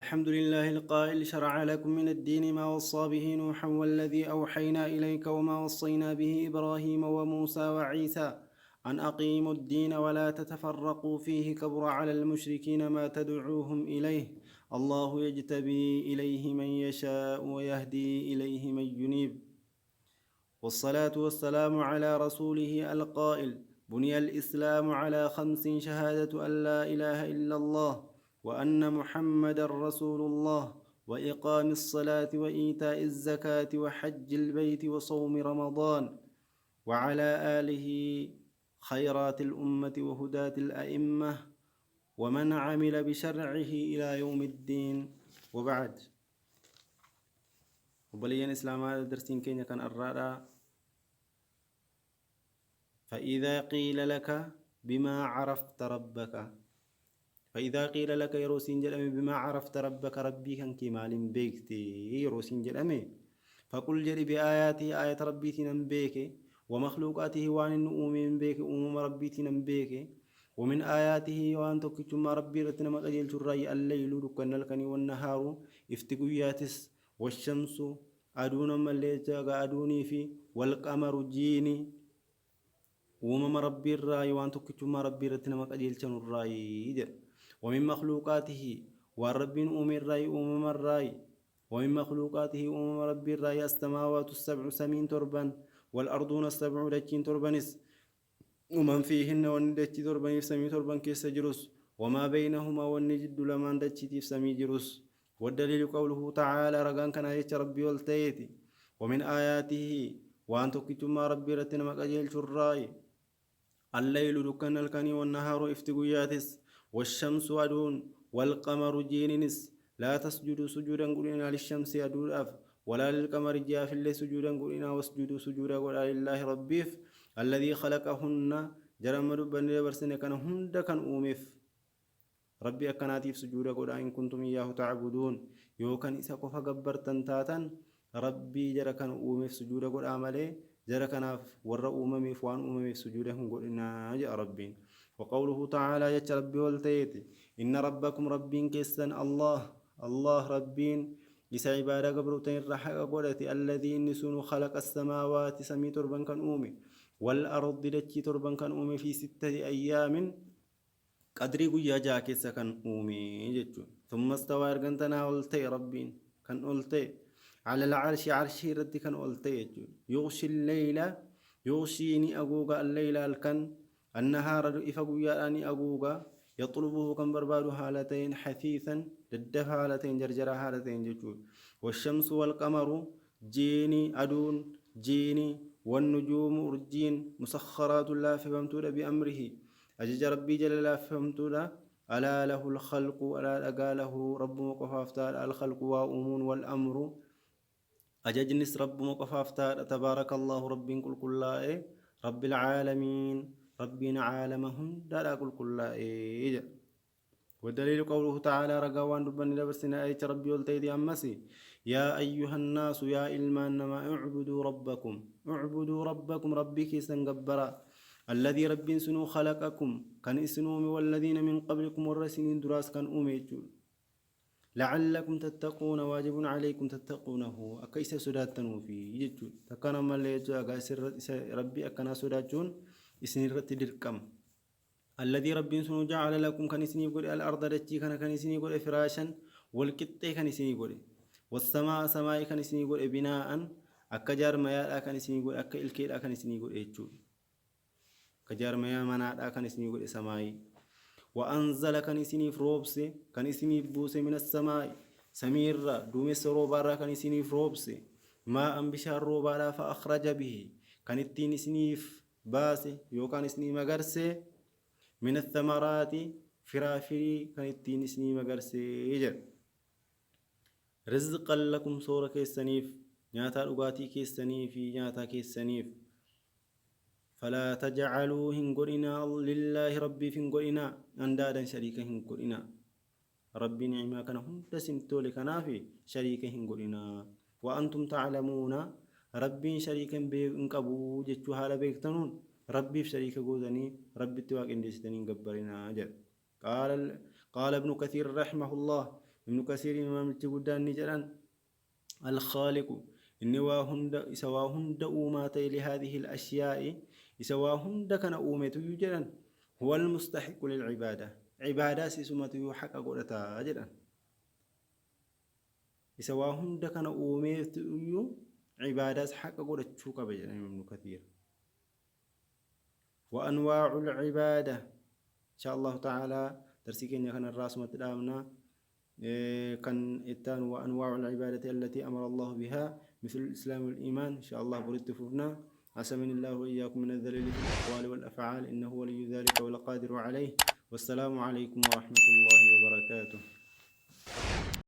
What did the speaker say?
الحمد لله القائل شرع لكم من الدين ما وصى به نوحا والذي أوحينا إليك وما وصينا به إبراهيم وموسى وعيسى أن أقيموا الدين ولا تتفرقوا فيه كبر على المشركين ما تدعوهم إليه الله يجتبي إليه من يشاء ويهدي إليه من ينيب والصلاة والسلام على رسوله القائل بني الإسلام على 5 شهادة أن لا إله إلا الله وأن محمد رسول الله وإقام الصلاة وإيتاء الزكاة وحج البيت وصوم رمضان وعلى آله خيرات الأمة وهداة الأئمة ومن عمل بشرعه إلى يوم الدين وبعد وبلين إسلام هذا درسين كينيا كان الرادة فإذا قيل لك بما عرفت ربك فإذا قيل لك يروسين جلأمي بما عرفت ربك ربي كان كمال بيكتي يروسين جلأمي فقل جري بآياته آية ربي تنبيك ومخلوقاته وان نؤمن بيك أمم ربي تنبيك ومن آياته وان تكتم ربي رتنا مقجل شرعي الليل ركن الكني والنهار افتقياتس والشمس أدون مليتا أدوني في والقمر جيني أمم ربي الرأي وان تكتم ربي رتنا مقجل شرعي ومن مخلوقاته والرب أم الرأي أمم الرأي ومن مخلوقاته أمم رب الرأي السماوات السبع سمين تربا والأرضون السبع دجين تربنس ومن فيهن وندج تربن سمي تربن كيس جرس وما بينهما والنجد لمن دجت سمي جرس والدليل قوله تعالى رغان كان يچ ربي والتيتي ومن آياته وأن تكتم ربي رتنا مقجل شرائي الليل دكان الكني والنهار افتقياتس والشمس أدون والقمر جيننس لا تسجدوا سجودا قلنا للشمس أدون أف ولا للقمر جاف اللي سجودا قلنا واسجدوا سجودا قلنا لله ربيف الذي خلقهن جرم ربنا برسنا كان هند كان أومف ربي أكناتيف سجودا قلنا إن كنتم إياه تعبدون يوكن إساقف قبرتن تاتن ربي جرى كان أومف سجودا قلنا عمله جرى كناف ور أممي فوان أممي سجودهم قلنا جاء ربين وقوله تعالى يا ربي والتيتي إن ربكم ربين كيسن الله ربين إسا عبادة قبرتين رحق قولتي الذي نسون خلق السماوات سمي تربان كان أومي والأرض دجي تربان كان أومي في 6 أيام قدري قيا جاكيسا كان أومي جتشون ثم استوى أرغنتنا والتي ربين كان أولتي على العرش عرشي رد كان أولتي يغشي الليل يغشيني أقوغا الليل الكن النهار إفقويا أني أقوغا يطلبه كم برباد حالتين حثيثا ددف حالتين جرجر حالتين جتشون والشمس والقمر جيني أدون جيني والنجوم أرجين مسخرات الله فهمتون بأمره أجج ربي جل الله فهمتون ألا له الخلق ألا أقاله رب مقفافتال الخلق وأمون والأمر أججنس رب مقفافتال تبارك الله رب كل رب العالمين ربنا عالمهم دالا كل والدليل قوله تعالى رقوان ربنا لبسنا أيت ربي والتيدي أمسي يا أيها الناس يا إلمان ما اعبدوا ربكم ربك سنقبرا الذي رب سنو خلقكم كان اسنوم والذين من قبلكم والرسلين دراس كان أميجون لعلكم تتقون واجب عليكم تتقونه أكيس سداتنو في يجون تكان ماليجو أغاسر ربي أكنا سداتون إسنير تدركم الذي رب سنو جعل لكم كان اسني يقول الأرض دجي كان اسني يقول فراشا والكتة كان اسني يقول والسماء سماء كان اسني يقول بناء أكجار ميال كان اسني يقول أك الكيل كان اسني يقول إيجون كجار ميال مناد كان اسني يقول سماء وأنزل كان اسني فروبس كان اسني بوس من السماء سمير دومس روبارا كان اسني فروبس ما أم بشار روبارا فأخرج به كان التين اسنيف باس يو كان اسني مغرسي من الثمرات فرافري كان التين اسني مغرسي يجر رزقا لكم صورة كيسانيف نياتا لغاتي كيسانيفي نياتا كيسانيف فلا تجعلوا هنقرنا لله ربي فنقرنا أندادا شريكا هنقرنا ربي نعما كان هم تسمتولي كنافي شريكا هنقرنا وأنتم تعلمون ربي شريكا بينقبو جتشو حالا بيكتنون ربي في شريكا قوذني ربي تواك اندستنين قبرنا جل قال ابن كثير رحمه الله ابن كثير إمام الجودان نجران الخالق إني واهند إسواهند أوماتي لهذه الأشياء إسواهند كان أومت يجران هو المستحق للعبادة عبادة سمته حق قولتا أجران إسواهند كان أومت عبادة حق قولتا شوك بجران ابن كثير وأنواع العبادة إن شاء الله تعالى درسيكين كان الراس متدامنا كان إتان وأنواع العبادة التي أمر الله بها مثل الإسلام والإيمان إن شاء الله برد فوفنا عسمني الله وإياكم من الذليل في الأقوال والأفعال إنه ولي ذلك والقادر عليه والسلام عليكم ورحمة الله وبركاته.